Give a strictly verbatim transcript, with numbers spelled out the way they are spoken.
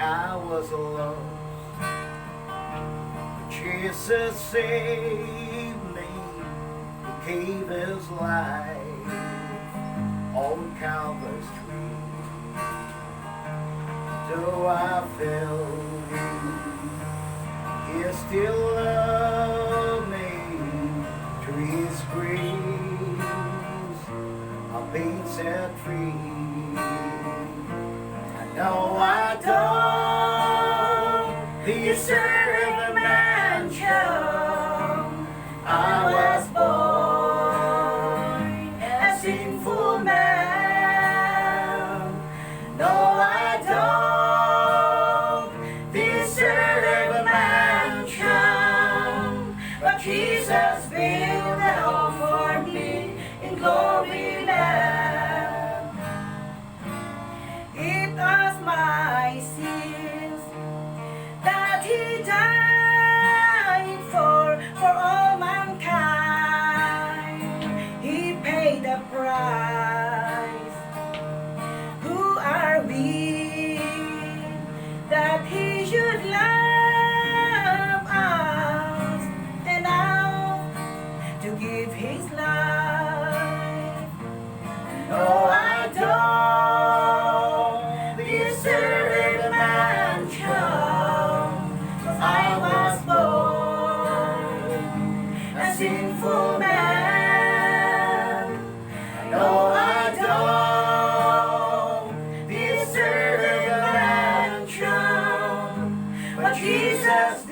I was lost, but Jesus saved me. He gave his life on Calvary's tree. Though I failed him, he still loved me. Through his grace, I've been set free. No, I don't deserve a mansion. I was born a sinful man. No, I don't deserve a mansion, but Jesus built a home for me in glory land. It was my sins that he died for, for all mankind. He paid the price. Who are we that he should love us enough to give his life? No, I don't deserve a mansion, 'cause I was born a sinful man. No, I don't deserve a mansion, but Jesus